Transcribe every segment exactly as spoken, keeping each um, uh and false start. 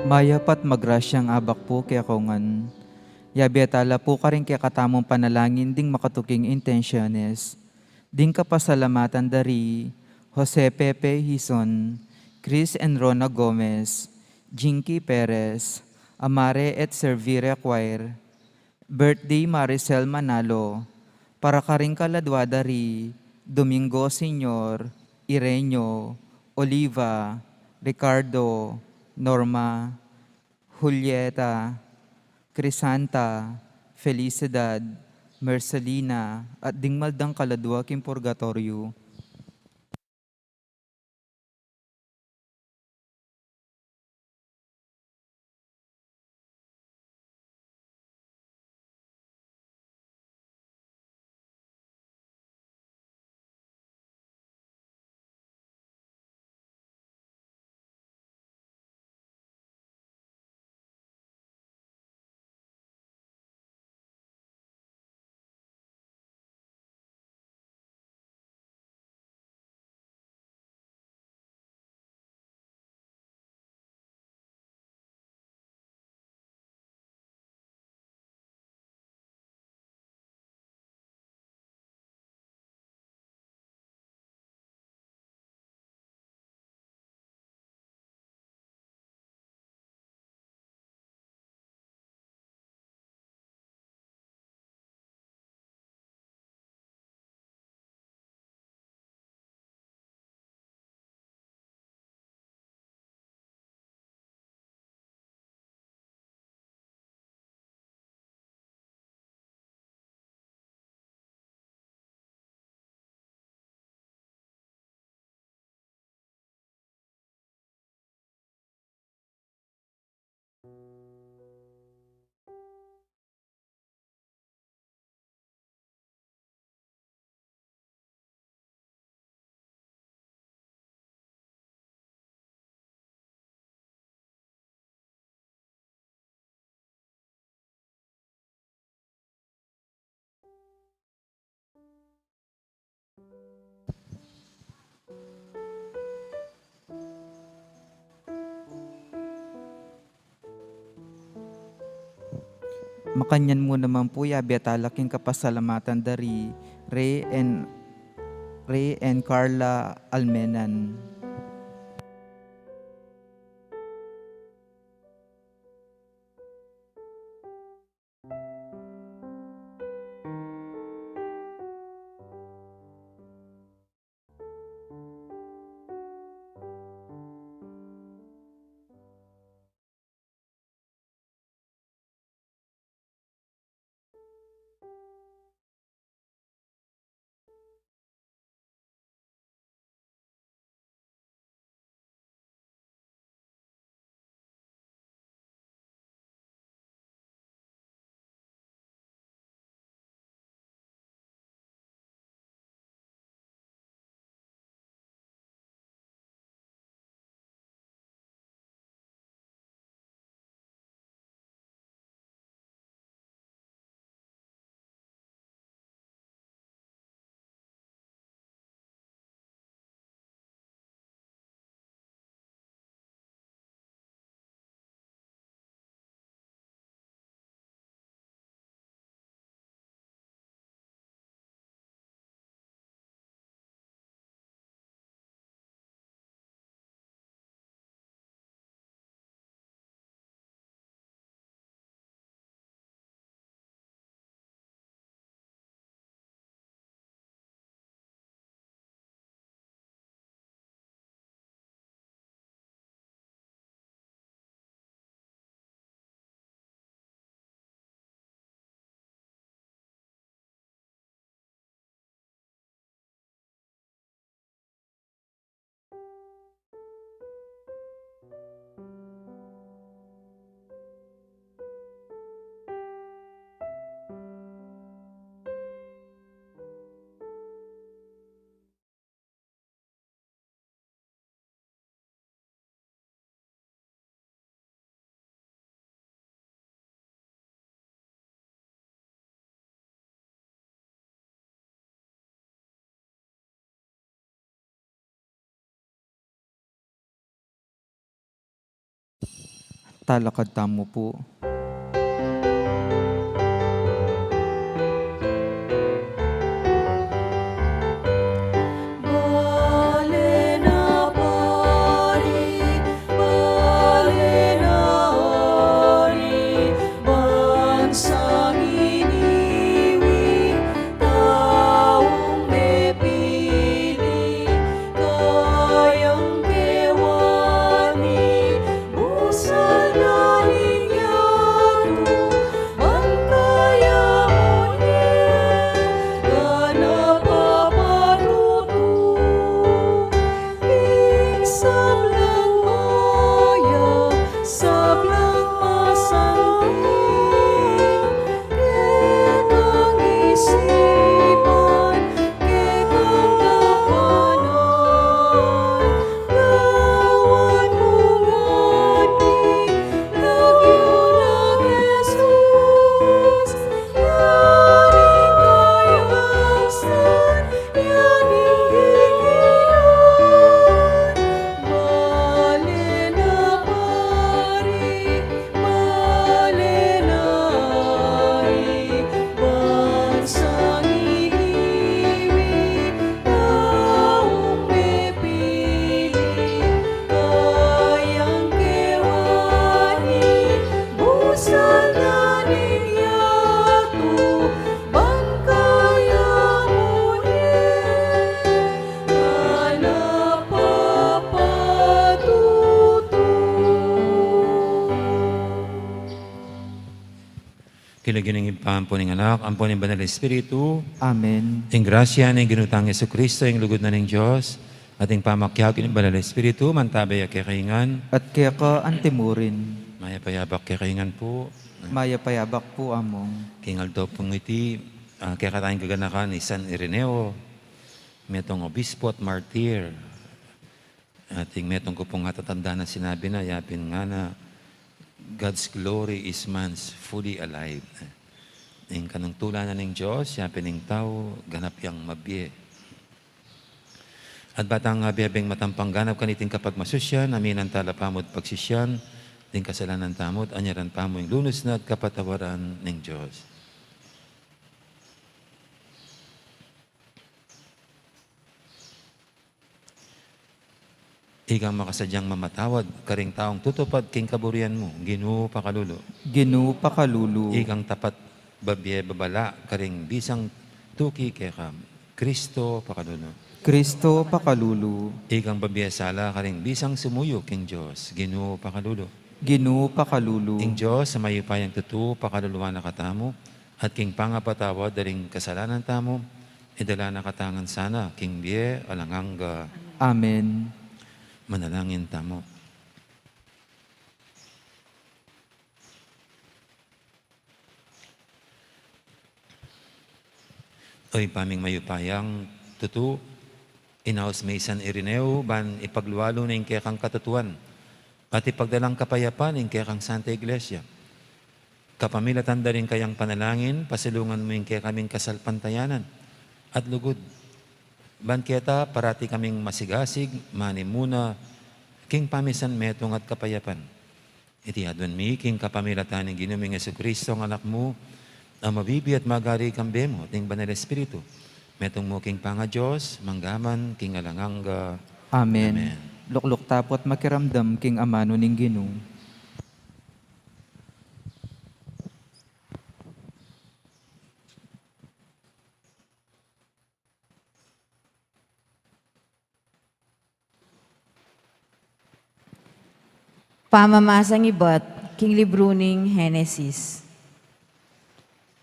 Mayap at magrasyang abak pu kekayu ngan. Yabe tala pu karing kekatamung panalangin ding makatuking intensyones. Ding kapasalamatan dari Jose Pepe Hizon, Chris and Rona Gomez, Jinky Perez, Amare et Servire Choir, birthday Maricel Manalo, para karing kaladwa dari Domingo Senior, Irenio, Oliva, Ricardo, Norma, Julieta, Crisanta, Felicidad, Marcelina, at ding maldang kaladwa king purgatoryo. Makanyan mu naman pu, yabe tala king kapasalamatan dari Ray and, Ray and Carla Almenan. Talakad tamu pu. Bale na pari, bale na ari, bansang iniwi, taung mepili, kayang kewani, busal na ning yatu, ban kaya mu ne, ganap a patutu. Ing sablang maya, sablang masanting, kekang isipan, kekang gawan, gawan mu ngeni, lagyu nang Jesus, ngeni kayaksan, ngeni ikilan, bale na pari, bale na ari, bansang iniwi, taung mepili, kayang kewani, busal na ning yatu, ban kaya mu ne, ganap a patutu. King lagyu ning Ibpa, ampo ning Anak, ampo ning Banal a Espiritu. Amen. Ing grasya ning Ginu tang Jesucristo, ing lugud na ning Dios, at ing pamakiabe ning Banal a Espiritu, mantabe ya kekayu ngan. At keka antimurin. Mayap a yabak kekayu ngan pu. Mayap a yabak pu, Among. King aldo pung iti, ah, kekatang gaganakan i San Ireneo, metung obispo at martir. At ing metung ku pung atatanda na sinabi na, yapin ngana, "God's glory is man's fully alive." Ing kanungtulan na ning Dios, yapin ing tau, ganap yang mabie. At ba tang abe-abeng matampang ganap kaniting kapagmasusian, aminan tala pamu't pagsisian ding kasalanan tamu't anyaran pamu ing lunus na at kapatawaran ning Dios. Ikang makasadyang mamatawad karing taung tutupad king kaburian mu, Ginu, pakalulu. Ginu, pakalulu. Ikang tapat, babie, babala karing bisang tuki keka, Kristo, pakalulu. Kristo, pakalulu. Ikang babie sala karing bisang sumuyu king Dios, Ginu, pakalulu. Ginu, pakalulu. Ing Dios a mayupayang tutu, pakaluluan na katamu, at king pangapatawad da ring kasalanan tamu, idala na katamu ngan sana king bie alang angga. Amen. Manalangin tamu. O Ibpa ming mayupayang tutu, inaus me i San Ireneo ban ipaglualu ne ing kekang katutuan at ipagdalang kapayapan ing kekang Santa Iglesia. Kapamilatan da ring kayang panalangin, pasalungan mu ing kekaming kasalpantayanan at lugud, ban keta parati kaming masigasig manimuna king pamisan metung at kapayapan. Iti aduan mi king kapamilatan ning Ginu ming Jesucristo, ing Anak mu, a mabibie at magari kambe mu at ning Banal Espiritu, metung mu king pangaDios, mangga man king alang angga. Amen. Amen. Lukluk ta pu at makiramdam king amanu ning Ginu. Pamamasang ibat king libru ning Henesis.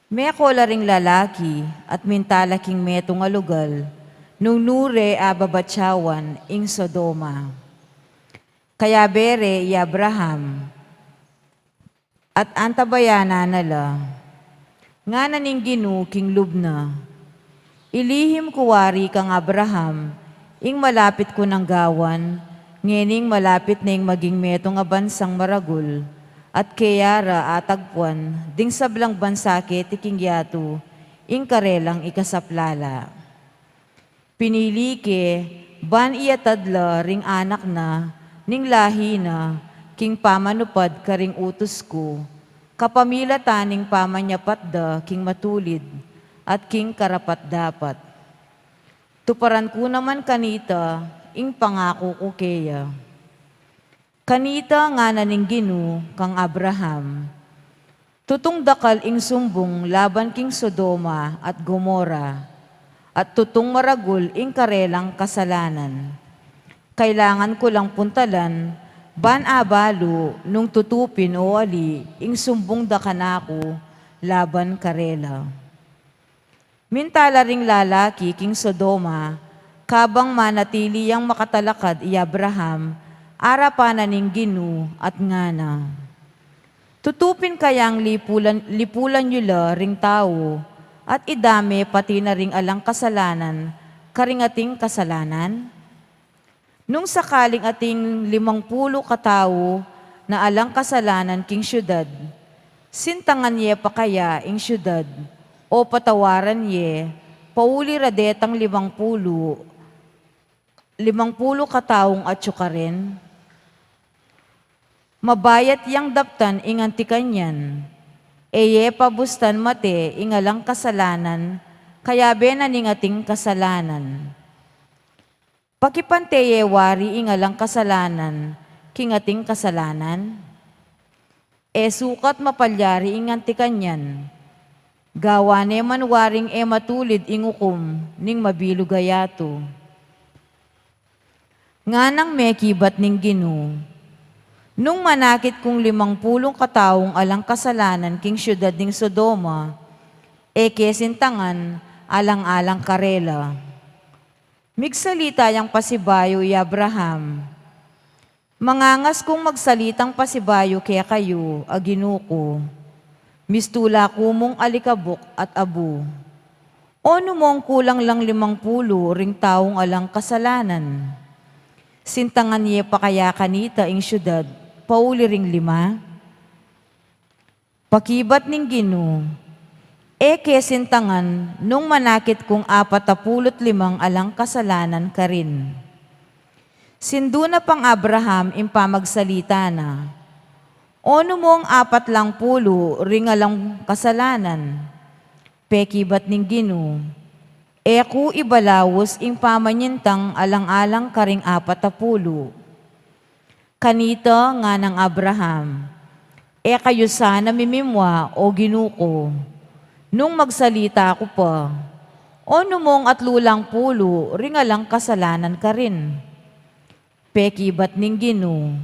Meko la ring lalaki at minta la king metung a lugal, nung nu re ababatyawan ing Sodoma. Kayabe re i Abraham, at antabayanan na la. Ngana ning Ginu king lub na, "Ilihim ku wari kang Abraham ing malapit ku nang gawan, ngening malapit ne ing maging metung a bansang maragul, at keya ra atagpuan ding sablang bansa keti king yatu ing karelang ikasaplala." Pinili ke ban iyatad la ring anak na ning lahi na king pamanupad karing utus ku, kapamilatan ning pamanyapat da king matulid at king karapat-dapat. Tuparan ku naman kanita ing pangaku ku keya. Kanita ngana ning Ginu kang Abraham, tutung dakal ing sumbung laban king Sodoma at Gomorra, at tutung maragul ing karelang kasalanan. Kailangan ku lang puntalan, ban abalu nung tutu pin o ali ing sumbung da kanaku laban karela. Minta la ring lalaki king Sodoma, kabang manatili yang makatalakad i Abraham arapan na ning Ginu at ngana, tutu pin kayang lipulan, lipulan yu la ring tau, at idame pati na ring alang kasalanan karing ating kasalanan? Nung sakaling ating limang pulu katau na alang kasalanan king siudad, sintangan ye pa kaya ing siudad, o patawaran ye, pauli ra detang limang pulu, limang pulu kataung atyu karin? Mabayat yang daptan ing anti kanyan, e ye pa bustan mate ing alang kasalanan kayabe na ning ating kasalanan. Pakipante ye wari ing alang kasalanan king ating kasalanan? E sukat mapalyari ing anti kanyan, gawa ne man waring e matulid ing ukum ning mabilug a yatu. Nganang mekibat ning Ginu, nung manakit kung limang pulung kataung alang kasalanan king siudad ning Sodoma, e ke sintangan alang-alang karela. Migsalita yang pasibayu i Abraham, mangangas kung magsalitang pasibayu kekayu, a Ginu ku, mistula ku mung alikabuk at abu. Onu mong kulang lang limang pulu ring taung alang kasalanan? Sintangan ye pa kaya kanita ing siudad pauli ring lima? Pakibat ning Ginu, e ke sintangan nung manakit kung apat a pulu't limang alang kasalanan karin. Sindu na pang Abraham ing pamagsalita na, onu mong apat lang pulu ring alang kasalanan? Pekibat ning Ginu, e ku ibalaus ing pamanyintang alang-alang karing apat a pulu. Kanita nganang Abraham, e kayu sana mimimwa, o Ginu ku, nung magsalita ku pa, onu mong atlu lang pulu ring alang kasalanan karin? Pekibat ning Ginu,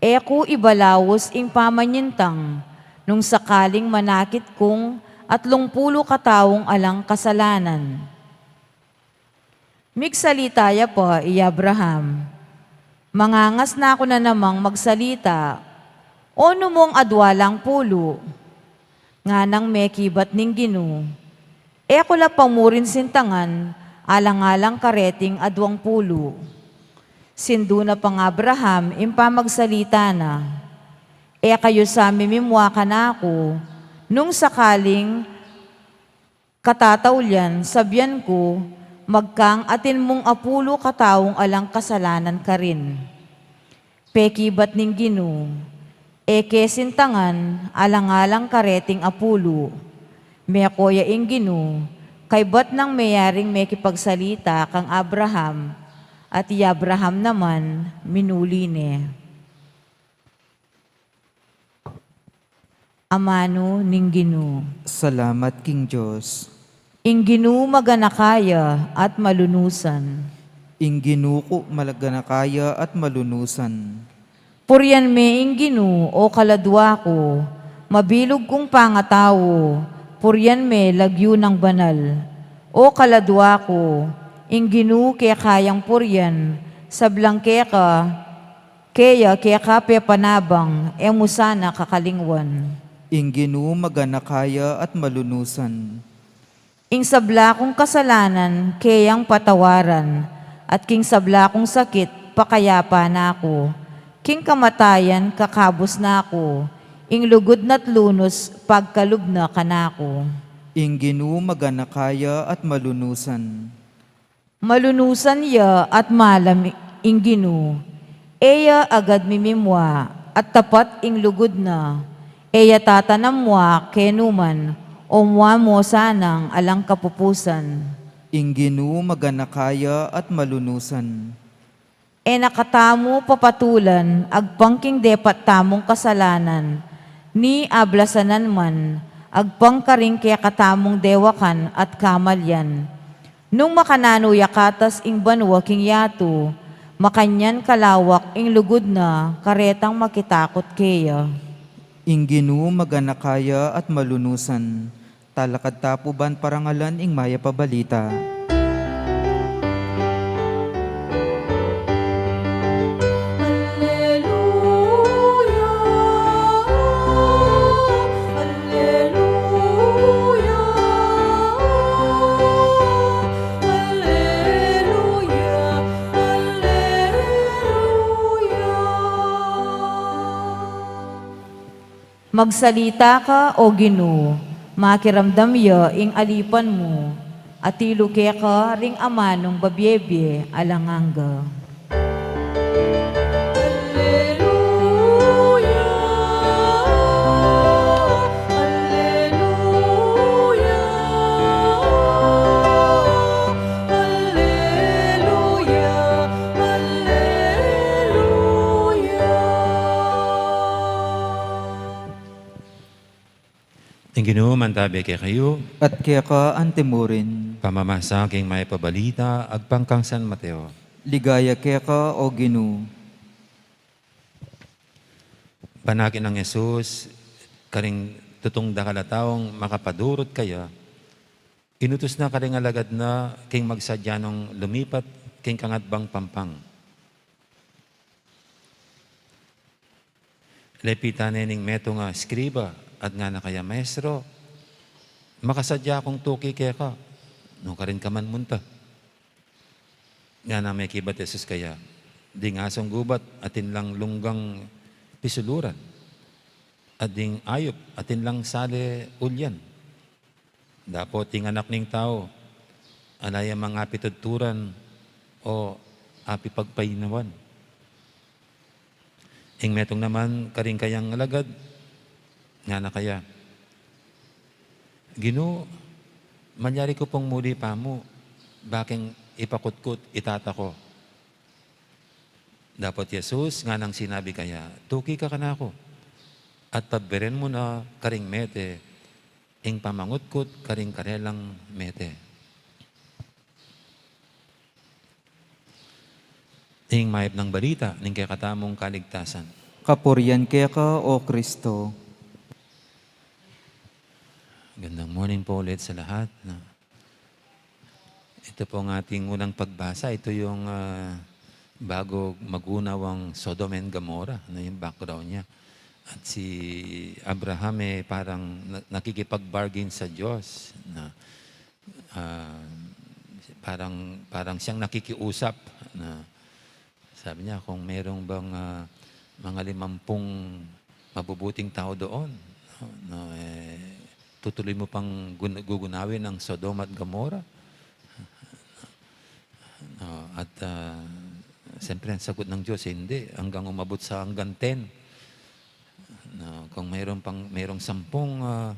e ku ibalaus ing pamanyintang nung sakaling manakit kung atlung pulu kataung alang kasalanan. Migsalita ya pa i Abraham, mangangas na ku na namang magsalita, onu mong adua lang pulu? Nganang mekibat ning Ginu, e ku la pa mu rin sintangan alang-alang kareting aduang pulu. Sindu na pang Abraham ing pamagsalita na, e kayu sa mimimwa kanaku nung sakaling katataulian, sabian ku, magkang atin mung apulu kataung alang kasalanan karin. Pekibat ning Ginu, e ke sintangan alang-alang kareting apulu. Meko ya ing Ginu, kaybat nang meyaring mekipagsalita kang Abraham, at i Abraham naman minuli ne. Amanu ning Ginu. Salamat king Dios. Ing Ginu maganaka ya at malunusan. Ing Ginu ku maganaka ya at malunusan. Purian me ing Ginu, o kaladua ku, mabilug kung pangatau, purian me lagyu nang banal. O kaladua ku, ing Ginu keka yang purian, sablang keka, keya keka pepanabang, e mu sana kakalingwan. Ing Ginu maganaka ya at malunusan. Ing sabla kung kasalanan keyang patawaran, at king sabla kung sakit pakayapan na ku. King kamatayan kakabus na ku, ing lugud na't lunus pagkalub na kanaku. Ing Ginu maganaka ya at malunusan. Malunusan ya at malam ing Ginu, e ya agad mimimwa, at tapat ing lugud na, e ya tatanam mua kenu man, o mua mu sanang alang kapupusan. Ing Ginu magana kaya at malunusan. E na katamu papatulan agpang king depat tamung kasalanan, ni ablasanan man agpang karing kekatamung dewakan at kamalian. Nung makananu ya katas ing banua king yatu, makanyan kalawak ing lugud na karetang makitakut keya. Ing Ginu magana kaya at malunusan. Talakad ta pu ban parangalan ing Mayap a Balita. Alleluia, alleluia, alleluia, alleluia. Magsalita ka, O Ginu, makiramdam ya ing alipan mu, atilu keka ring amanung babiebie alang angga. Alleluia, alleluia, alleluia, alleluia. Ing Ginu mantabe kekayu. At keka antimurin. Pamamasa king Mayap a Balita agpang kang San Mateo. Ligaya keka, O Ginu. Panakin nang Jesus karing tutung dakal a taung makapadurut kaya, inutus na karing alagad na king magsadya nung lumipat king kangatbang pampang. Lepitan ne ning metung a eskriba at ngana kaya, "Maestro, makasadya kung tuki keka, nu karin ka man munta?" Ngana mekibat Jesus kaya, "Ding asung gubat atin lang lunggang pisuluran, at ding ayup atin lang sali ulyan. Dapot ing Anak ning Tau, ala ya mang apitudturan o apipagpainawan." Ing metung naman karing kayang alagad, ngana kaya, "Ginu, malyari ku pung muli pamu, ba keng ipakutkut i tata ku?" Dapot Jesus nganang sinabi kaya, "Tuki ka kanaku, at paberen mu na karing mete ing pamangutkut karing karelang mete." Ing mayap nang balita ning kekatamung kaligtasan. Kapurian keka, O Kristo. Gandang morning po ulit sa lahat, no? Ito pong ating unang pagbasa, ito yung, ah, bago magunaw ang Sodom and Gomorrah, no, yung background niya. At si Abraham, eh, parang na-, nakikipag-bargain sa Diyos, no? Ah, parang, parang siyang nakikiusap, no? Sabi niya, "Kung merong bang, ah, mga limampung mabubuting tao doon, no, eh, tutuloy mo pang gun-, gugunawin ang Sodom at Gomorrah?" No, at, ah, siyempre, ang sagot ng Diyos, "Hindi, hanggang umabot sa hanggang ten." No, kung mayroon pang, mayroong sampung, ah,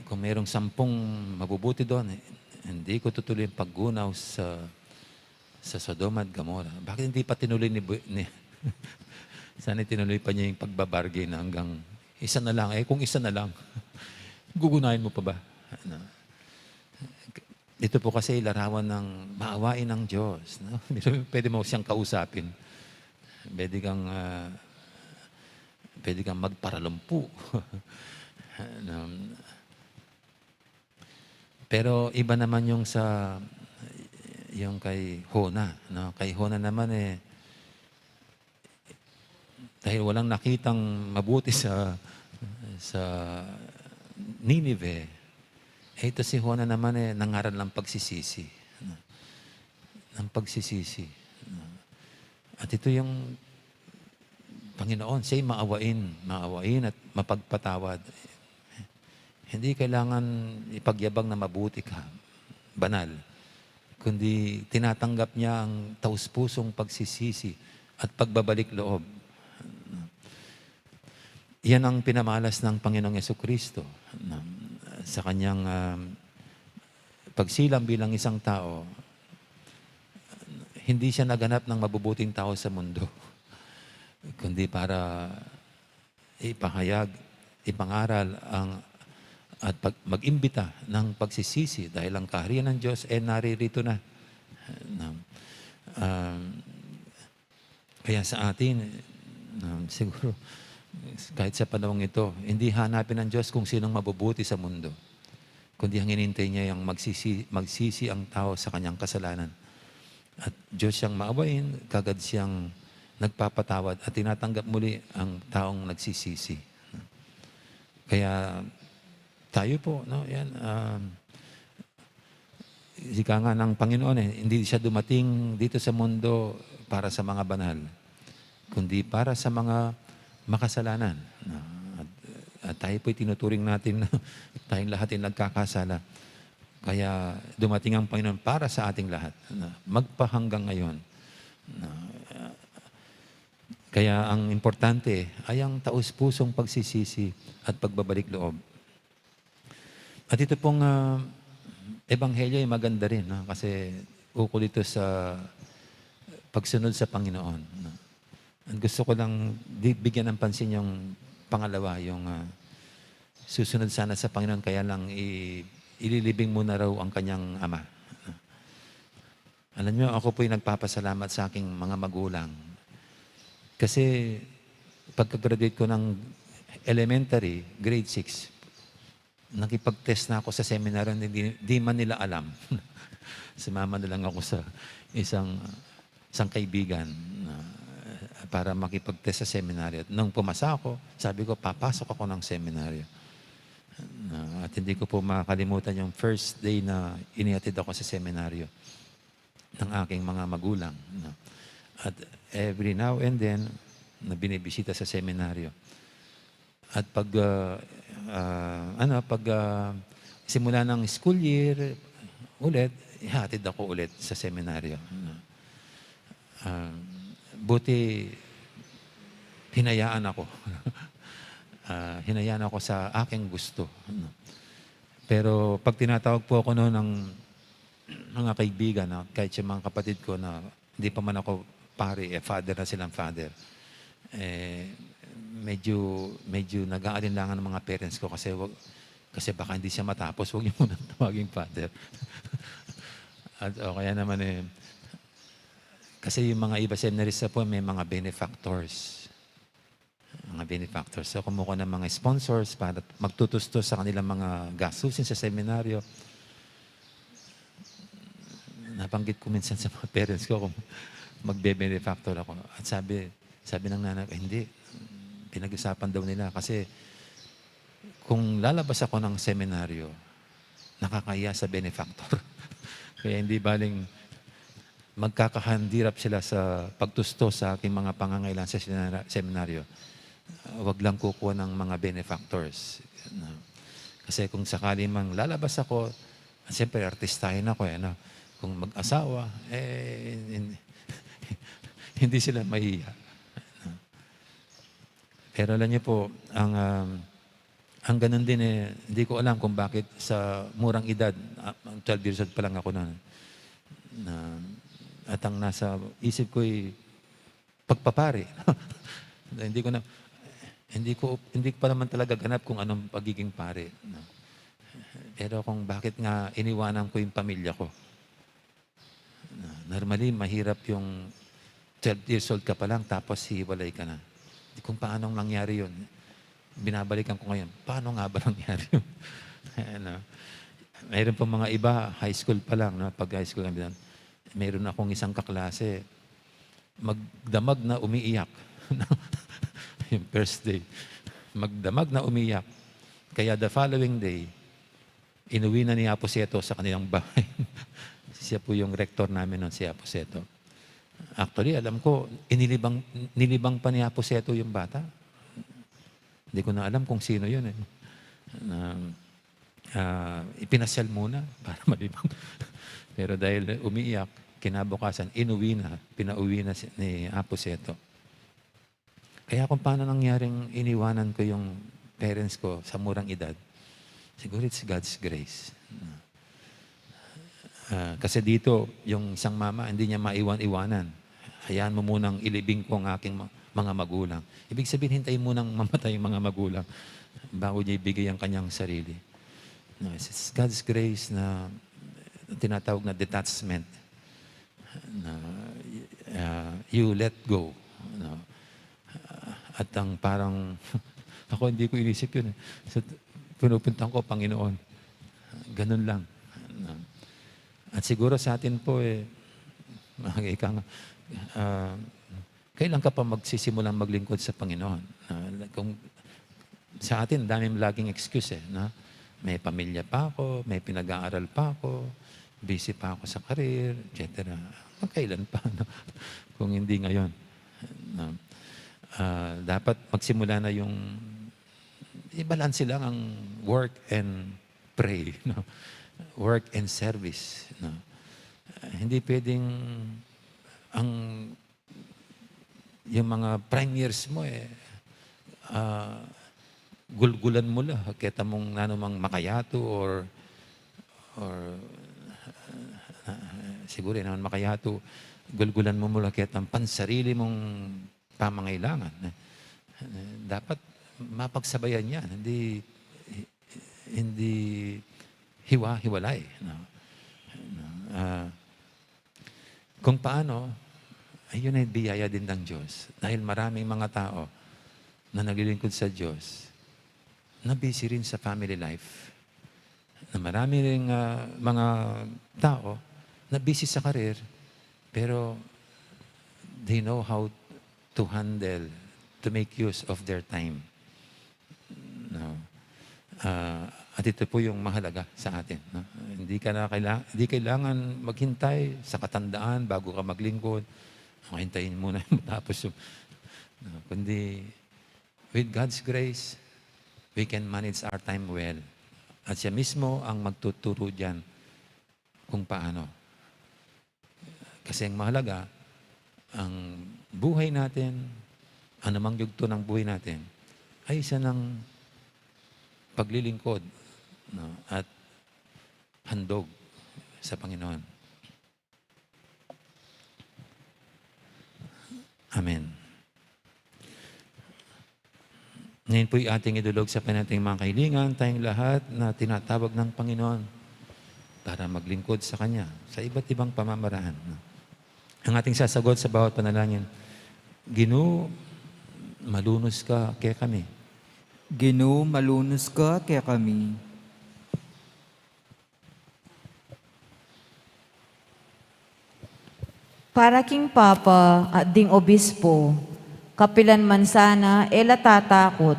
kung mayroong sampung mabubuti doon, eh, hindi ko tutuloy ang paggunaw sa, sa Sodom at Gomorrah. Bakit hindi pa tinuloy ni Bu-, ni, sana tinuloy pa niya yung pagbabargain na hanggang isa na lang. Eh, kung isa na lang, gugunahin mo pa ba? Ano? Ito po kasi larawan ng maawain ng Diyos, no? Pwede mo siyang kausapin. Pwede kang, ah, pwede kang magparalumpu. Ano, pero iba naman yung sa, yung kay Hona, no? Kay Hona naman, eh, dahil walang nakitang mabuti sa, sa Ninive, eh, ito si Hona naman, eh, nangaral ng pagsisisi, no? Ng pagsisisi, no? At ito yung Panginoon, siya'y maawain, maawain at mapagpatawad. Hindi kailangan ipagyabang na mabuti ka, banal, kundi tinatanggap niya ang taus-pusong pagsisisi at pagbabalik loob. Yan ang pinamalas ng Panginoong Yesukristo, no? Sa kanyang, ah, pagsilang bilang isang tao, hindi siya naganap ng mabubuting tao sa mundo, kundi para ipahayag, ipangaral ang, at pag-, mag-imbita ng pagsisisi dahil ang kaharian ng Diyos, eh, naririto na. No? Um, Kaya sa atin, um, siguro, kahit sa panahong ito, hindi hanapin ng Diyos kung sinong mabubuti sa mundo, kundi ang hinihintay niya yung magsisi-, magsisi ang tao sa kanyang kasalanan. At Diyos siyang maawain, kagad siyang nagpapatawad at tinatanggap muli ang taong nagsisisi. Kaya tayo po, no, yan, um, ika nga ng Panginoon, eh, hindi siya dumating dito sa mundo para sa mga banal, kundi para sa mga makasalanan. No? At, at tayo po'y tinuturing natin na tayong lahat ay nagkakasala. Kaya dumating ang Panginoon para sa ating lahat, no? Magpahanggang ngayon. No? Kaya ang importante ay ang taus-pusong pagsisisi at pagbabalik loob. At ito pong, ah, ebanghelyo ay maganda rin, no? Kasi ukol ito sa pagsunod sa Panginoon, no? At gusto ko lang di-, bigyan ng pansin yung pangalawa, yung, ah, susunod sana sa Panginoon, kaya lang i-, ililibing muna raw ang kanyang ama. Alam niyo, ako po'y nagpapasalamat sa aking mga magulang. Kasi pagka-graduate ko ng elementary, grade six, nakipag-test na ako sa seminaryo, hindi, di man nila alam. Sumama na lang ako sa isang, isang kaibigan na, para makipag-test sa seminaryo. At nung pumasa ako, sabi ko, "Papasok ako ng seminaryo." Na, at hindi ko po makakalimutan yung first day na inihatid ako sa seminaryo ng aking mga magulang, no? At every now and then, na binibisita sa seminaryo. At pag, ah, ah, ano, pag, ah, simula ng school year ulit, ihatid ako ulit sa seminaryo, no? Ah, buti hinayaan ako. Ah, hinayaan ako sa aking gusto, no? Pero pag tinatawag po ako noon ng mga kaibigan, no, kahit yung mga kapatid ko na hindi pa man ako pari, eh, father na silang father. Eh, medyo, medyo nag-aalinlangan ang mga parents ko kasi wag, kasi baka hindi siya matapos, wag niyo muna tawaging father. At, o kaya naman, eh, kasi yung mga iba seminarista po, may mga benefactors. Mga benefactors. So, kumukuha ng mga sponsors para magtutustos sa kanilang mga gastusin sa seminaryo. Nabanggit ko minsan sa mga parents ko kung magbe-benefactor ako. At sabi, sabi ng nanay ko, "Hindi." Pinag-usapan daw nila kasi kung lalabas ako ng seminaryo, nakakahiya sa benefactor. Kaya hindi baling magkakahandirap sila sa pagtustos sa aking mga pangangailangan sa sinara-, seminaryo. Ah, wag lang kukuha ng mga benefactors. No? Kasi kung sakali mang lalabas ako, siyempre, artistahin ako, eh, no? Kung mag-asawa, eh, hin-, hindi sila mahiya. No? Pero alam niyo po, ang, um, ang ganun din, eh, hindi ko alam kung bakit sa murang edad, ah, twelve years old pa lang ako noon, na, at ang nasa isip ko ay pagpapari. Hindi ko na, hindi ko, hindi ko pa naman talaga ganap kung anong pagiging pari, no? Pero kung bakit nga iniwanan ko yung pamilya ko. Na, normally, mahirap yung twelve years old ka pa lang, tapos hihiwalay ka na. Kung paano nangyari yun, binabalikan ko ngayon, paano nga ba nangyari yun? Ano? Mayroon pang mga iba, high school pa lang, no? Pag high school, mayroon akong isang kaklase, magdamag na umiiyak. Yung first day, magdamag na umiiyak. Kaya the following day, inuwi na ni Apo Seto sa kanilang bahay. Siya po yung rector namin noon, si Apo Seto. Actually, alam ko, inilibang, nilibang pa ni Apo Seto yung bata. Hindi ko na alam kung sino yun, eh. Na, ah, ipinasyal muna para malibang. Pero dahil umiiyak, kinabukasan, inuwi na, pinauwi na si, ni Apo Seto. Kaya kung paano nangyaring iniwanan ko yung parents ko sa murang edad, siguro it's God's grace. Ah, kasi dito, yung isang mama, hindi niya maiwan-iwanan. "Hayaan mo munang ilibing ko ang aking ma-, mga magulang." Ibig sabihin, hintayin munang mamatay ang mga magulang bago niya ibigay ang kanyang sarili. No, it's God's grace na tinatawag na detachment. Na, ah, you let go, no? At ang parang, ako, hindi ko inisip yun, eh. So, pinupuntahan ko, Panginoon. Ganun lang. No? At siguro sa atin po, eh, mga ika nga, ah, kailan ka pa magsisimulang maglingkod sa Panginoon? Ah, kung sa atin, daming laging excuse, eh, no? "May pamilya pa ako, may pinag-aaral pa ako, busy pa ako sa career, et cetera" Magkailan pa, no? Kung hindi ngayon, no? Ah, dapat magsimula na yung, ibalanse lang ang work and pray, no? Work and service, no? Ah, hindi pwedeng ang, yung mga prime years mo, eh, ah, gulgulan mo la, keta mung nanu mang makayatu or, or, ah, siguro, e naman makayatu, gulgulan mo mula ketang pansarili mong pamangailangan. Eh, dapat mapagsabayan yan, hindi, hindi hiwa-hiwalay, no? No? Ah, kung paano, ayun ay biyaya din ng Diyos. Dahil maraming mga tao na naglilingkod sa Diyos, na busy rin sa family life. Na marami ring, ah, mga tao na busy sa career, pero they know how to handle, to make use of their time. No? Ah, at ito po yung mahalaga sa atin, no? Hindi ka na kaila-, hindi kailangan maghintay sa katandaan bago ka maglingkod. Hintayin mo na matapos yung, no? Kundi, with God's grace, we can manage our time well. At siya mismo ang magtuturo diyan kung paano. Kasi ang mahalaga, ang buhay natin, anumang yugto ng buhay natin, ay isa ng paglilingkod, no? At handog sa Panginoon. Amen. Ngayon po'y ating idulog sa Panginoon ating mga kahilingan, tayong lahat na tinatawag ng Panginoon para maglingkod sa Kanya sa iba't ibang pamamaraan. Ang ating sasagot sa bawat panalangin, "Ginu, malunus ka kekami." Ginu, malunus ka kekami. Para king Papa at ding Obispo, kapilan man sana e la tatakut,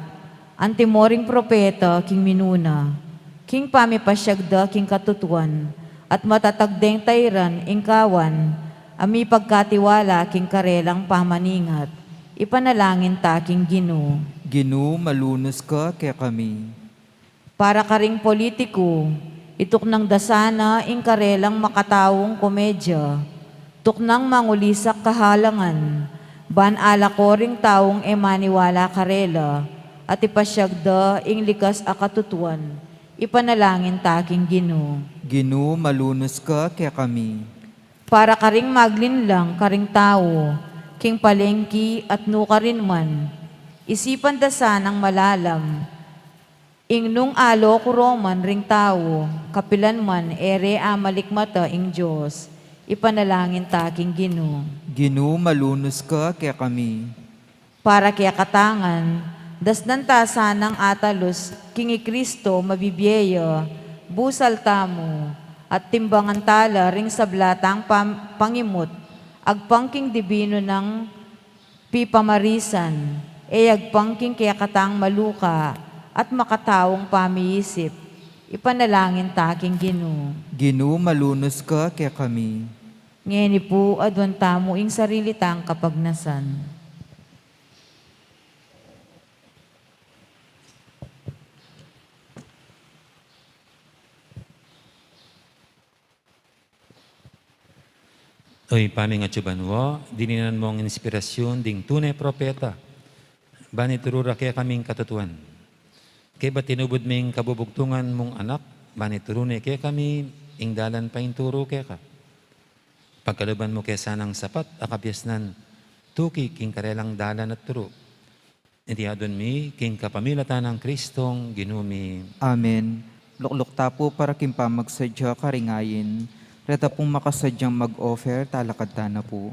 antimo ring propeta king minuna, king pamipasyag da king katutuan, at matatag deng tairan ing kawan a mipagkatiwala king karelang pamaningat, ipanalangin ta king Ginu. Ginu, malunus ka kekami. Para karing politiku, ituknang da sana ing karelang makataung komedya, tuknang mangulisak kahalangan, ban alako ring taung e maniwala karela, at ipasyag da ing likas a katutuan, ipanalangin ta king Ginu. Ginu, malunus ka kekami. Para karing maglinlang karing tau, king palengki at nukarin man, isipan da sanang malalam, ing nung alo ku roman ring tau, kapilan man e re amalikmata ing Dios, ipanalangin ta king Ginu. Ginu, malunus ka kekami. Para kekatang ngan, dasnan ta sanang atalus king i Kristo mabibie ya, busal tamu, at timbangan ta la ring sabla tang pam-, pangimut, agpang king dibinu nang pipamarisan, e agpang king kekatang maluka at makataung pamiisip, ipanalangin ta king Ginu. Ginu, malunus ka kekami. Ngeni pu, aduan tamu ing sarili tang kapagnasan. O Ibpa mi, atsu ka banua, dininan mu ing inspirasyun ding tune propeta, Bani turu ra kekami ing katutuan. Kaybat tinubud me ing kabubugtungan mung Anak, bani turu ne kekami ing dalan painturu keka. Pagkaluban mu ke sanang sapat a kabiasnan, tuki king karelang dalan at turu. Iti adwan mi king kapamilatan nang Kristong Ginu mi. Amen. Lukluk ta pu para king pamagsadya karing ayin. Reta pung makasadyang mag-offer, talakad ta na pu.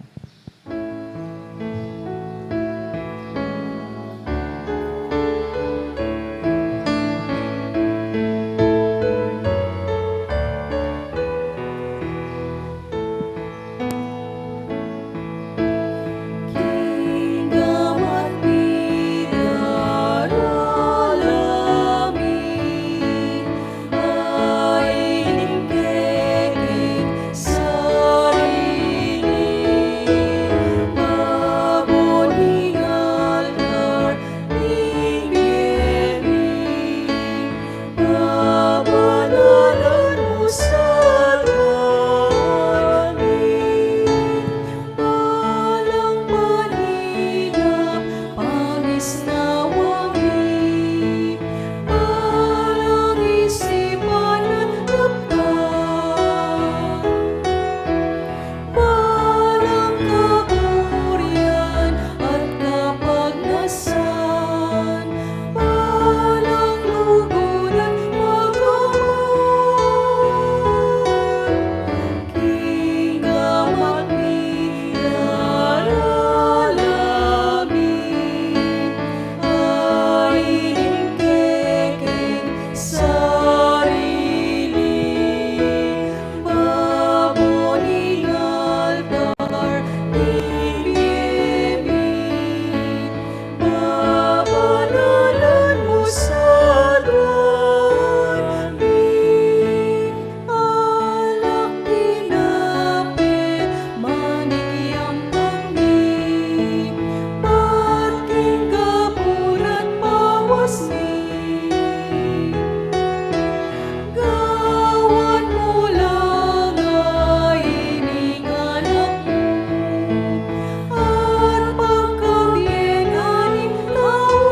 Balang kapurian at kapagnasan, balang lugud at pagkamal, king gamat mi darala mi, ay ning kekeng sarili. Babo ning altar ning bie mi, babanalan mu sa adwan mi. Alak tinape manikiampang mi, bat king kapuran bawas mi. Gawan mu la nga ining anak mu at pagkabie na ning tau,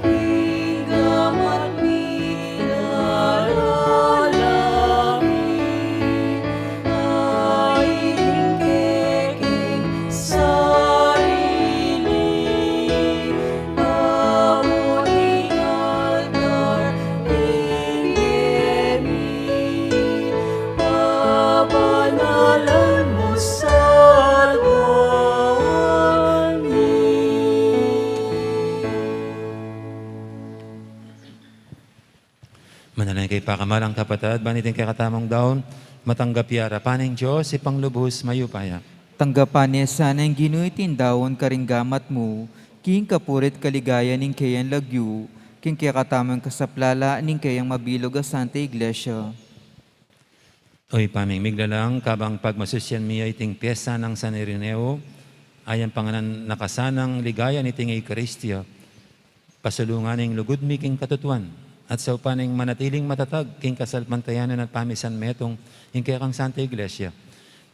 king gamat mi darala mi, ay ning kekeng sarili. Babo ning altar ning bie mi, babanalan mu sa adwan mi. Manalangin kayu pakamalan kung kapatad, ban iting kekatamung daun, matanggap ya arapan ning Dios, Ibpang lubus mayupaya. Tanggapan na sana ning Ginu iting daun karing gamat mu, king kapurian at kaligayan ning keyang lagyu, king kekatamung kasaplalan ning keyang mabilug a Santa Iglesia. O Ibpa ming miglalang, kabang pagmasusyan mi ya iting piyesta nang San Ireneo, ayang panganaka sanang ligaya niting Eukaristia, pasulungan ing lugud mi king katutuan, at saupan ing manatiling matatag king kasalpantayanan at pamisanmetung ing kekang Santa Iglesia.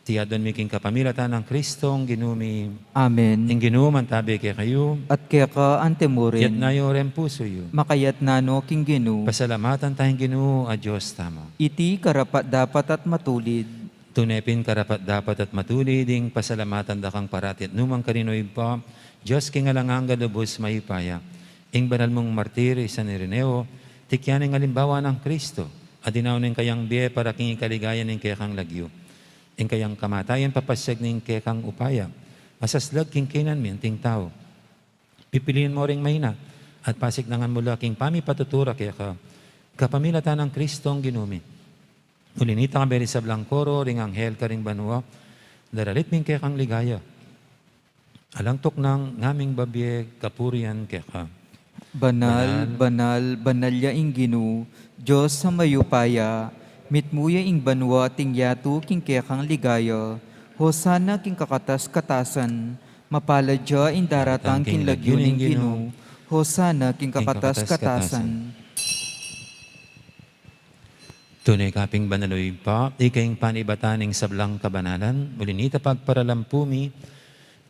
Iti adwan mi king kapamilatan nang Kristong Ginu mi. Amen. Ing Ginu mantabe kekayu. At keka antimurin. Iyatas yu reng pusu yu. Makayatas no king Ginu. Pasalamatan taya ing Ginu a Dios tamu. Iti karapat-dapat at matulid. Tune pin karapat-dapat at matulid ing pasalamatan da kang parati at nukarin man, o Ibpa, Dios king alang angga, lubus mayupaya. Ing banal mung martir i San Ireneo, tikyan ing alimbawa nang Kristo a dinaun ing kayang bie para king ikaligayan ning kekang lagyu. Ing kayang kamatayan papasiag ning kekang upaya a saslag king keynan mi anting tau. Pipilian mu ring maina at pasiknangan mu la king pamipatutura keka, kapamilatan nang Kristong Ginu mi. Uli nita, kayabe ring sablang koro ring anghel karing banua, daralit mi ing kekang ligaya. Alang tuknang ngaming babie kapurian keka. Banal, banal, banal ya ing Ginu, Dios a mayupaya, mitmu ya ing banua at ing yatu king kekang ligaya. Hosana king kakatas-katasan, mapalad ya ing daratang king lagyu ning Ginu. Hosana king kakatas-katasan. Tune ka pin banal, o Ibpa, ika ing panibatan ning sablang kabanalan, uli nita pagparalampu mi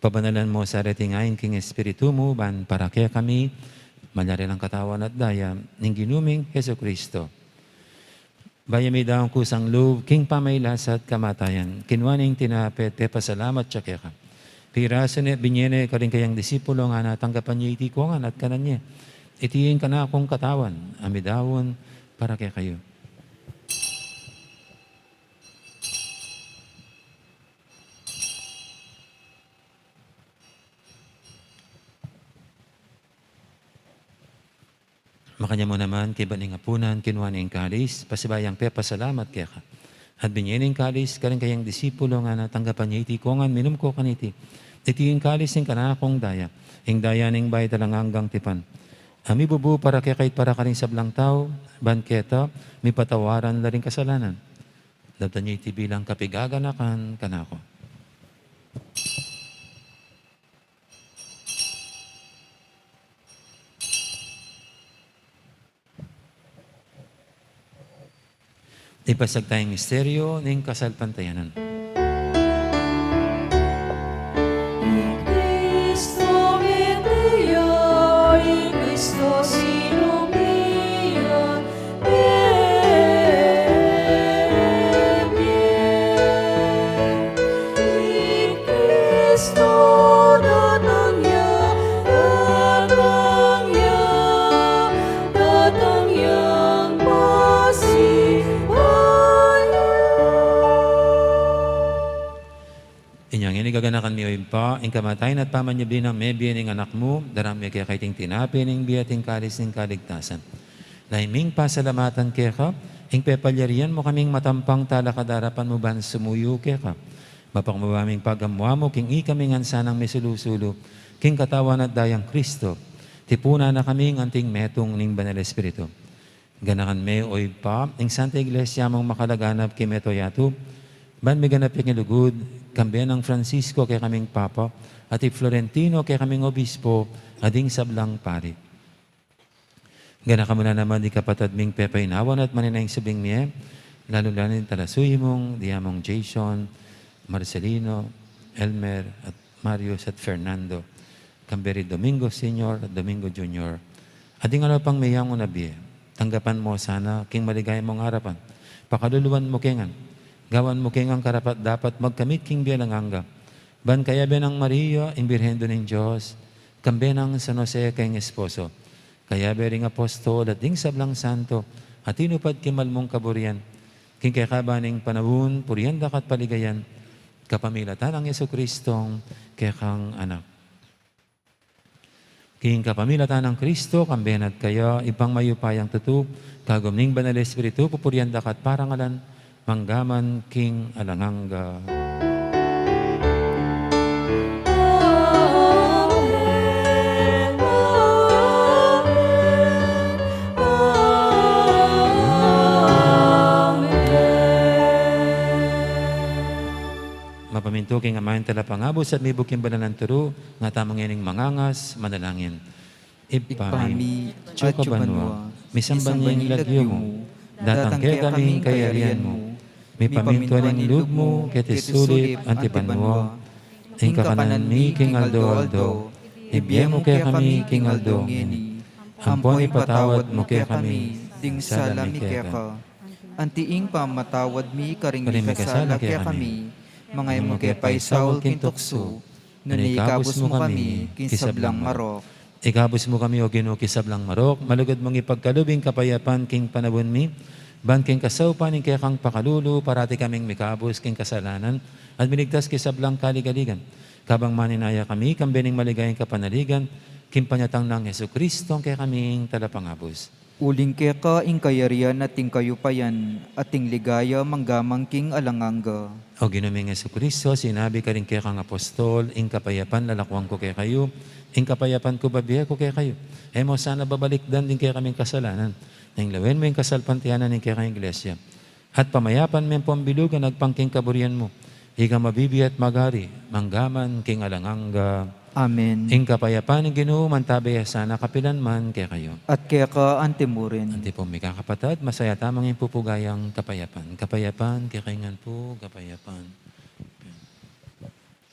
Pabanalan mu sa reting ain king Espiritu mu, ban para kekami, malyari lang katawan at daya ning Ginu ming Jesucristo. Bayu ya midaun kusang lub king pamagkasakit at kamatayan, kinua ne ing tinape, pepasalamat ya keka. Pirasu ne, binye ne karing kayang disipulo, ngana, tanggapan ye iti kongan at kanan ye. Iti ing kanakung katawan a midaun para kekayu. Makanyan mu naman, kaybat ning apunan, kinua ne ing kalis, pasibayu yang pepasalamat keka. At binye ne ing kalis karing kayang disipulo, ngana, tanggapan ye iti kongan, minum ko kaniti. Iti ing kalis ning kanakung daya, ing daya ning bayu at alang anggang tipan, a mibubu para kekayu at para karing sablang tau, ban keta mipatawaran la ring kasalanan. Daptan ye iti bilang kapaganakan kanaku. Ipasiag taya ing misteryu ning kasalpantayanan. I Kristo mete ya, i Kristo sinumbi ya, bie, bie. I Kristo datang ya, datang ya, datang yang pasibayu. Inya ngeni gaganakan mi, O Ibpa, ing kamatayan at pamanyubli nang mebie ning Anak mu, daraun mi keka iting tinape ning bie at ing kalis ning kaligtasan. Lalu ming pasalamatan keka ing pepalyarian mu kaming matampang talakad king arapan mu ban sumuyu keka. Mapakumbaba ming pagamuan mu king ikami ngan sanang misulu-sulu king katawan at dayang Kristo. Tipunan na kaming anting metung ning Banal Espiritu. Ganakan me, O Ibpa, ing Santa Iglesia mung makalaganap king mabilug a yatu, ban miganap ya king lugud, kambe nang Francisco kekaming Papa, at i Florentino kekaming Obispo, at ding sablang pari. Ganakan mu na naman ding kapatad ming pepainawan at manenaya king subling mie, lalu-lalu na ing talasuyu mung, ding among Jason, Marcelino, Elmer, at Marius, at Fernando. Kambe ri Domingo Senior, Domingo Junior. At ding alang pang meyang una bie, tanggapan mu sana king maligaya mung arapan. Pakaluluan mu ke ngan. Gawan mu ke ngan karapat-dapat magkamit king bie alang angga. Ban kayabe nang Maria, ing Birhen Indu ning Dios, kambe nang San Jose kayang esposo, kayabe ring apostol at ding sablang santo a tinupad king mal mung kaburian, king kekaban ning panaun, purian da ka at paligayan, kapamilatan nang Jesucristong kekang Anak. King kapamilatan nang Kristo, kambe na at kaya, Ibpang mayupayang tutu, kagum ning Banal Espiritu, pupurian da ka at parangalan, mangga man king alang angga. Amen. Amen. Amen. Mapamintu king Ama ing Talapangabus at mibuk king banal nang turu, nga tamu ngening mangangas, manalangin. Ibpa mi, atsu ka banua, misamban ya ing lagyu mu, datang kekami ing kayarian mu, mipamintuan ing lub mu keti sulip anti banua. Ing kakanan mi king aldo-aldo, ibie mu kekami king aldo ngeni, ampon ipatawad mu kekami ding sala mi keka, anti ing pamamatawad mi karing mikasala kekami, manga e mu ke paisaul king tuksu, nune ikabus mu kami king sablang marok. Ikabus mu kami, O Ginu, king sablang marok, malugud mung ipagkalub ing kapayapan king panaun mi, ban king kasaupan ning kekang pakalulu, parati kaming mikabus king kasalanan, at miligtas king sablang kaligaligan. Kabang manenaya kami, kambe ning maligayang kapanaligan, king panyatang nang Jesucristong kekaming Talapangabus. Uling keka ing kayarian at ing kayupayan, at ing ligaya mangga man king alang angga. O Ginu ming Jesucristo, sinabi karing kekang apostol, ing kapayapan lalakuan ku kekayu, ing kapayapan ku babie ku kekayu. E mu sana babalikdan ding kekaming kasalanan, nune lawen mu ing kasalpantayanan ning kekang Iglesia. At pamayapan me ampon bilugan agpang king kaburian mu. Ika mabibie at magari, mangga man king alang angga. Amen. Ing kapayapan ning Ginu mantabe ya sana kapilan man kekayu. At keka anti mu rin. Anti pung mikakapatad, masaya tamung ipupugay ing kapayapan. Kapayapan kekayu ngan pu, kapayapan.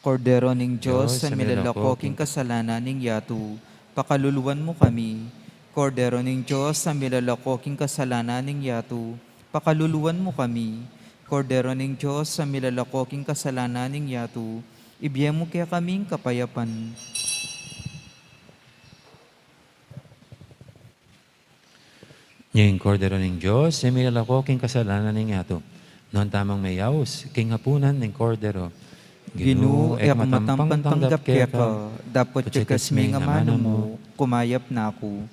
Kordero ning Dios, a milalako king kasalanan ning yatu, pakaluluan mu kami. Kordero ning Dios, a milalako king kasalanan ning yatu, pakaluluan mu kami. Kordero ning Dios, a milalako king kasalanan ning yatu, ibie mu kekami ing kapayapan. Ing Kordero ning Dios, a milalako king kasalanan ning yatu. Nuan tamung meyaus king apunan ning Kordero. Ginu, e ku matampang tanggap keka, dapot ya king amanu mu, kumayap na ku.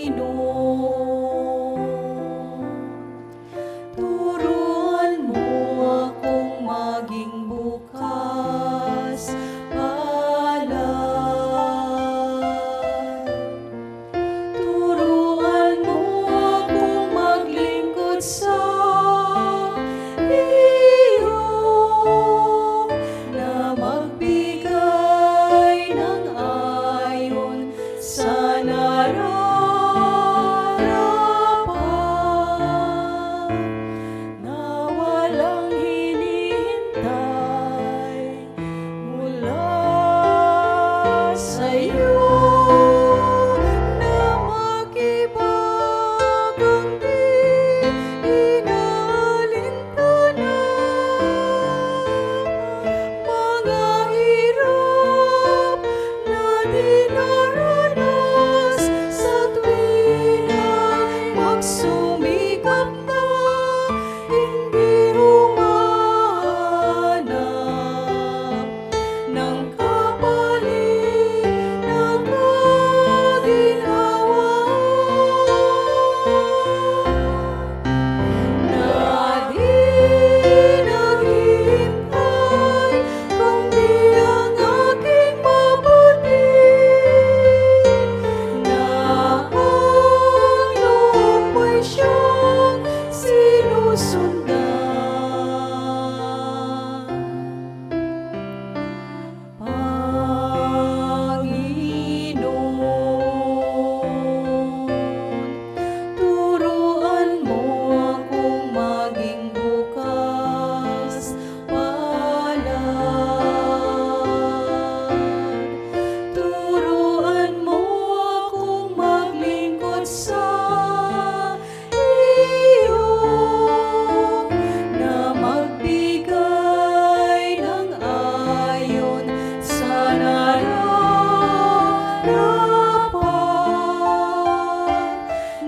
Panginoon, turuan mo akong maging bukas palad. Turuan mo akong maglingkod sa iyo na magbigay ng ayon sa nararapat na walang hinihintay mula sa'yo na makibagong di inaalintanang mga hirap na dinaranas sa tuwing ay magsumikap na hindi humahanap ng kapalit na kaginhawaan. Na di naghihintay kundi ang aking mabuti, na ang loob mo'y siyang sinusundan. Panginoon, turuan mo akong maging bukas palad. Turuan mo akong maglingkod sa iyo na magbigay ng ayon sa nararapat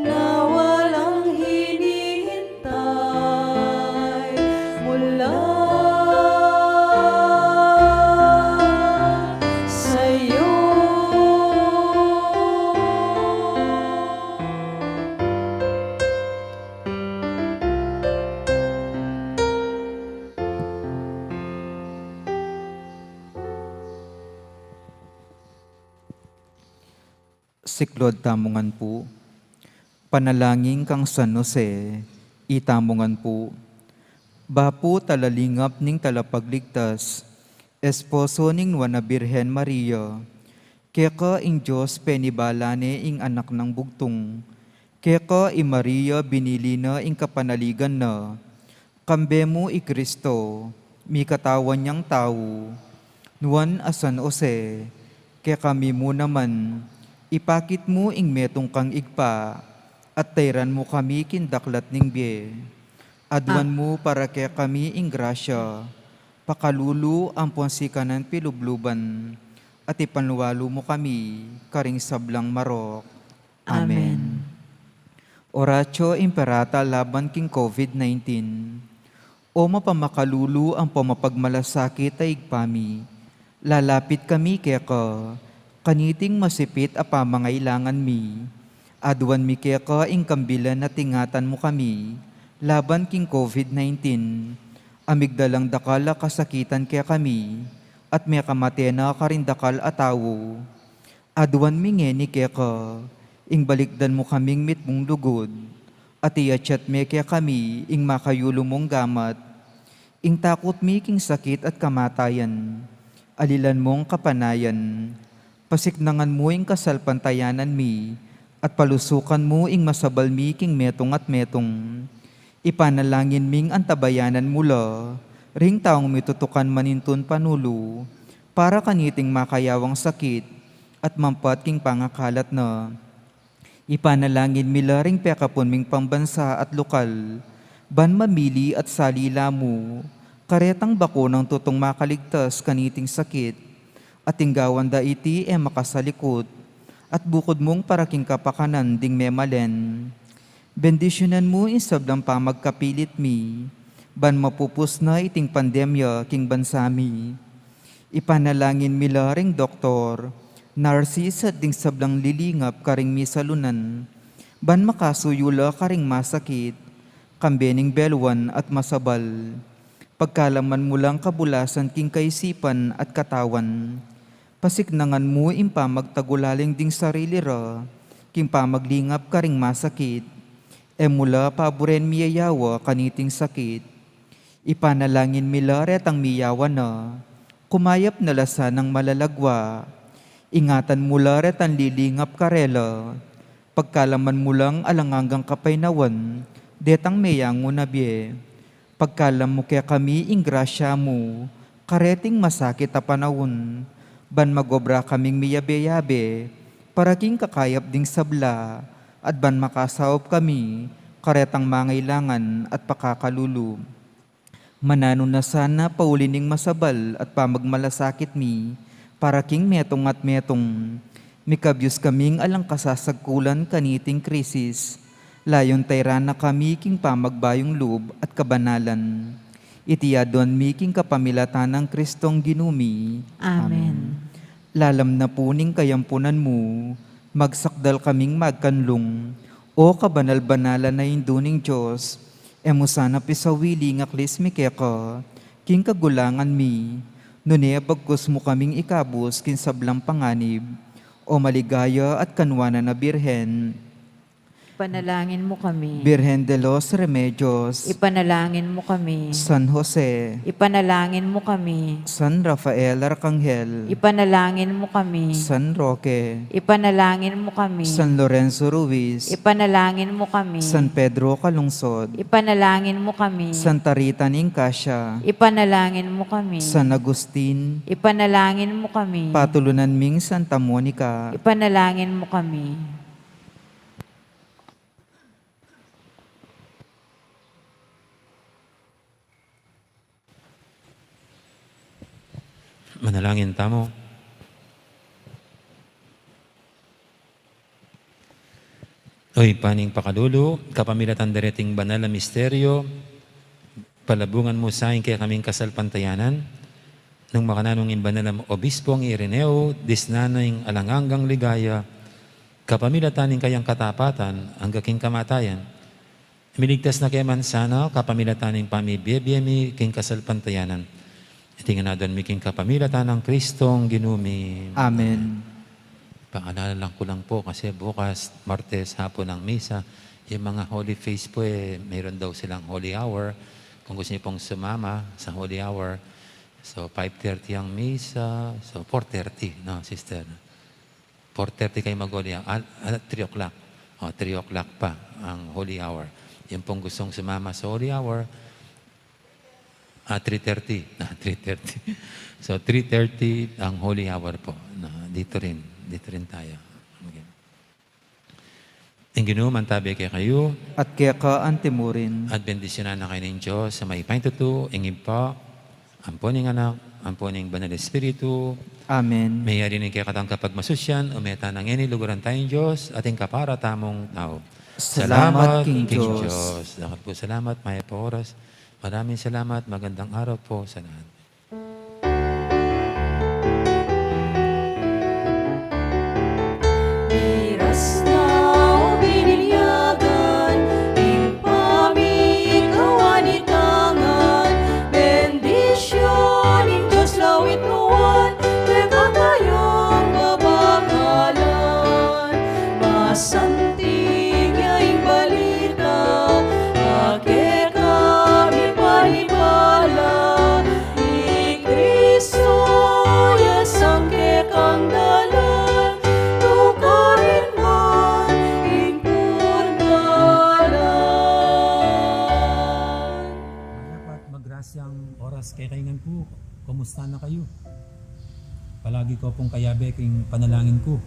na walang hinihintay mula sa'yo. Siklaud tamu ngan pu. Panalangin kang San Jose, itamu ngan pu. Bapu talalingap ning Talapagligtas, esposo ning Nuan a Birhen Maria, keka ing Dios penibala ne ing Anak nang bugtung, keka i Maria binili na ing kapanaligan na, kambe mu i Kristo, mikatawan yang tau. Nuan a San Jose, kekami mu naman, ipakit mu ing metung kang Ibpa, at tairan mu kami king daklat ning bie. Aduan mu para kekami ing grasya, pakalulu ampon sikanan pilubluban, at ipanwalu mu kami karing sablang marok. Amen. Amen. Oratio Imperata laban king COVID nineteen. O mapamakalulu ampon mapagmalasakit a Ibpa mi, lalapit kami keka, Kaniting masipit a pamangailangan mi, aduan mi keka ing kambilan at ingatan mu kami laban king COVID nineteen, a migdalang dakal a kasakitan kekami, at mekamate na karing dakal a tau. Aduan mi ngeni keka, ing balikdan mu kaming mitmung lugud, at iatsat me kekami ing makayulu mung gamat. Ing takut mi king sakit at kamatayan, alilan mung kapanayan. Pasiknangan mu ing kasalpantayanan mi, at palusukan mu ing masabal mi king metung at metung. Ipanalangin ming antabayanan mu la ring taung mitutukan manintun panulu para kaniting makayawang sakit at mampat king pangakalat na. Ipanalangin mi la ring pekapun ming pambansa at lokal, ban mamili at sali la mu karetang bakunang tutung makaligtas kaniting sakit, at ing gawan da iti e makasalikut, at bukud mung para king kapakanan ding memalen. Bendisyunan mu ing sablang pamagkapilit mi, ban mapupus na iting pandemya king bansa mi. Ipanalangin mi la ring doktor, narsis at ding sablang lilingap karing misalunan, ban makasuyu la karing masakit, kambe ning beluan at masabal. Pagkalaman mu lang kabulasan king kaisipan at katawan. Pasiknangan mu ing pamagtagulaling ding sarili ra king pamaglingap karing masakit. E mu la paburen miyayawa kaniting sakit. Ipanalangin mi la retang miyawa na, kumayap na la sanang malalagwa. Ingatan mu la retang lilingap karela. Pagkalaman mu lang alang anggang kapaynawan detang meyangu na bie. Pagkalam mu kekami ing grasya mu kareting masakit a panaun, ban magobra kaming miyabe-yabe para king kakayap ding sabla, at ban makasaup kami karetang mangailangan at pakakalulu. Mananu na sana pauli ning masabal at pamagmalasakit mi para king metung at metung. Mikabyus kaming alang kasasagkulan kaniting krisis. Layun tayran na kami king pamagbayung lub at kabanalan. Iti aduan mi king kapamilatan nang Kristong Ginu mi. Amen. Lalam na pu ning kayampunan mu, magsakdal kaming magkanlung. O kabanal-banalan a Indu ning Dios, e mu sana pisawili ing aklis mi keka king kagulangan mi, nune bagkus mu kaming ikabus king sablang panganib, O maligaya at kanwanan a Birhen. Ipanalangin mu kami. Birhen de los Remedios. Ipanalangin mu kami. San Jose. Ipanalangin mu kami. San Rafael Arkanghel. Ipanalangin mu kami. San Roque. Ipanalangin mu kami. San Lorenzo Ruiz. Ipanalangin mu kami. San Pedro Calungsod. Ipanalangin mu kami. Santa Rita ning Cascia. Ipanalangin mu kami. San Agustin. Ipanalangin mu kami. Patulunan ming Santa Monica. Ipanalangin mu kami. Manalangin tamu. O Ibpa ning pakalulu, kapamilatan dereting banal a misteryo, palabungan mu sa ing kekaming kasalpantayanan, nung makananu ing banal a obispong Ireneo, disnan na ing alang anggang ligaya, kapamilatan ning kayang katapatan angga king kamatayan. Miligtas na ke man sana kapamilatan ning pamibie-bie mi king kasalpantayanan. Iti ngan aduan mi king kapamilatan nang Kristong Ginu mi. Amen. Paalala ku lang po kasi bukas, Martes, hapon ang misa. Yung mga Holy Face po, eh, mayroon daw silang Holy Hour. Kung gusto niyo pong sumama sa Holy Hour, so five thirty ang misa, so four thirty, no, sister? Four thirty kayo mag-Holy Hour. Ah, ah, three o'clock. O, three o'clock pa ang Holy Hour. Yung pong gustong sumama sa Holy Hour, ah, three thirty. Ah, three thirty. So, three thirty ang Holy Hour po. Na, dito rin. Dito rin tayo. Okay. Ing Ginu mantabi kekayu. At keka antimurin. At bendisyunan na kayo ning Diyos a mayupaya tutu, ing Ibpa, ampo ning Anak, ampo ning Banal Espiritu. Amen. Meyari ning kekatang kapagmasusyan, ume tana ngeni luguran tayong Diyos, at ing kapara tamung tau. Salamat king Diyos. Dakal po salamat, mayap a oras. Maraming salamat, magandang araw po sa lahat. Pas kekayu ngan pu, kumusta na kayu? Palagi ko pung kayabe king panalangin ku.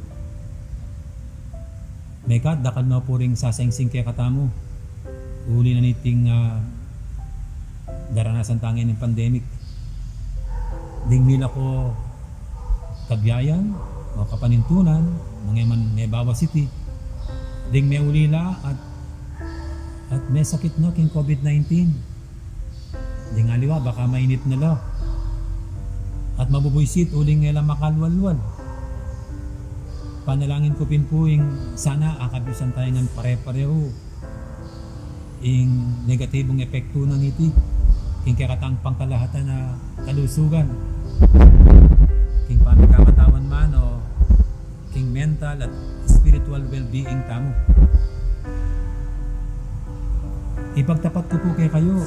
Mekad dakal no pu ring sasangsing kekatamu uli na niting, ah, daranasan ta ngeni ning pandemic. Ding mila ko kabiayan o kapanintunan, nung e man mebawas iti, ding meulila at, at mesakit no king COVID nineteen. Ding aliwa, baka mainit na la at mabubuisit uling e la makalwalwal. Panalangin ku pin pu ing sana akabiusan tayu ngan pare-parehu ing negatibung epektu na niti king kekatang pangkalahatan a kalusugan, king pamikamatawan man o king mental at spiritual well-being tamu. Ipagtapat ku pu kekayu,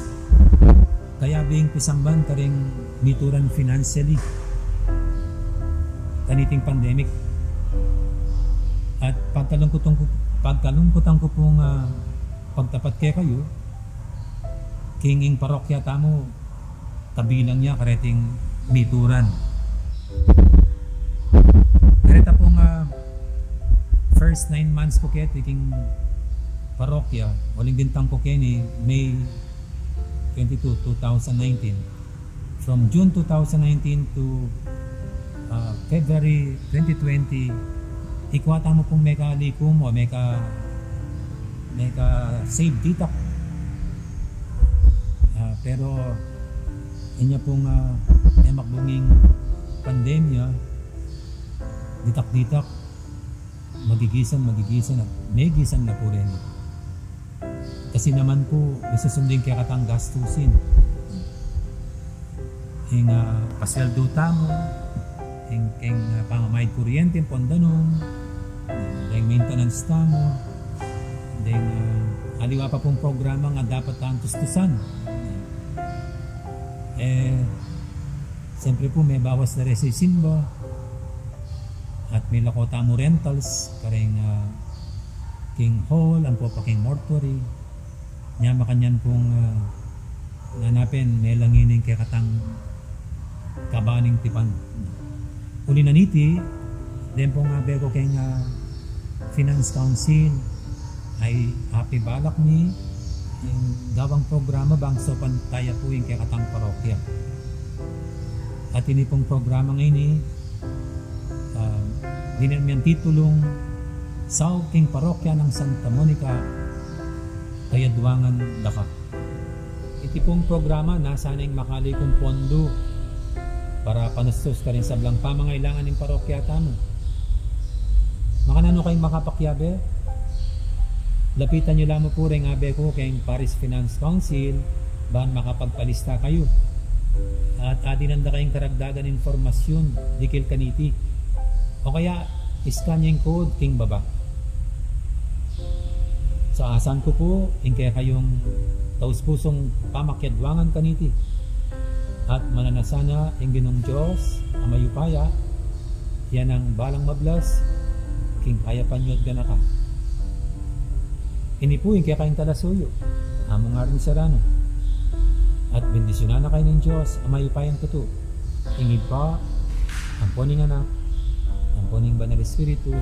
kayabe ing pisamban karing mituran financially kaniting pandemic. At pagkalungkutan ku, pagkalungkutan ku pung, ah, pagtapat kekayu, king ing parokya tamu, kabilang ya kareting mituran. Kareta pung, ah, first nine months ku keti king parokya, uling bintang ku keni May twenty-two, two thousand nineteen. From June two thousand nineteen to, ah, February twenty twenty, ikwa tamu pung mekalikum o meka, meka-save ditak. Ah, pero inya pung, ah, memakbung ing pandemya, ditak-ditak, magigisan, magigisan, at megisan na pu reni. Kasi naman pu, isusundin kekatang gastusin. Ing, ah, pasweldu tamu, ing, ing, ah, pamamayad kuryente, ampon danum, deng maintenance tamu, deng, ah, aliwa pa pung programa nga dapat tang tustusan. Eh, siyempre pu, mebawas na reng sisimba, at milako tamu rentals, kareng, ah, king hall, ampo pa king mortuary. Nya makanyan pung, ah, nanapen, melangi ning kekatang kabaning tipan. Uli na niti, deng pung abe ku keng, ah, Finance Council, ay apibalak mi ing gawang programa bang saupan taya pu ing kekatang parokya. At ini pung programa ngeni, ah, dinan mi yang titulung Saup king Parokya nang Santa Monica, Kayadwangan Daka. Iti pung programa, nasa na ing makalikum pondu para panustus karing sablang pamangailangan ning parokya tamu. Makananu kayung makapakiabe? Lapitan yu la mu pu reng abe ku keng Parish Finance Council, ban makapagpalista kayu. At adinan da kayung karagdagan impormasyun dikil kaniti. O kaya, scan yu ing code king baba. Saasan ku pu ing kekayung taus-pusung pamakiadwangan kaniti. At mananasana ing Ginung Dios a mayupaya, ya nang balang mablas king kayapan yu at ganaka. Ini pu ing kekayung talasuyu, Among Arnie Serrano. At bendisyunan na kayu ning Dios a mayupayang tutu, ing Ibpa, ampo ning Anak, ampo ning Banal Espiritu.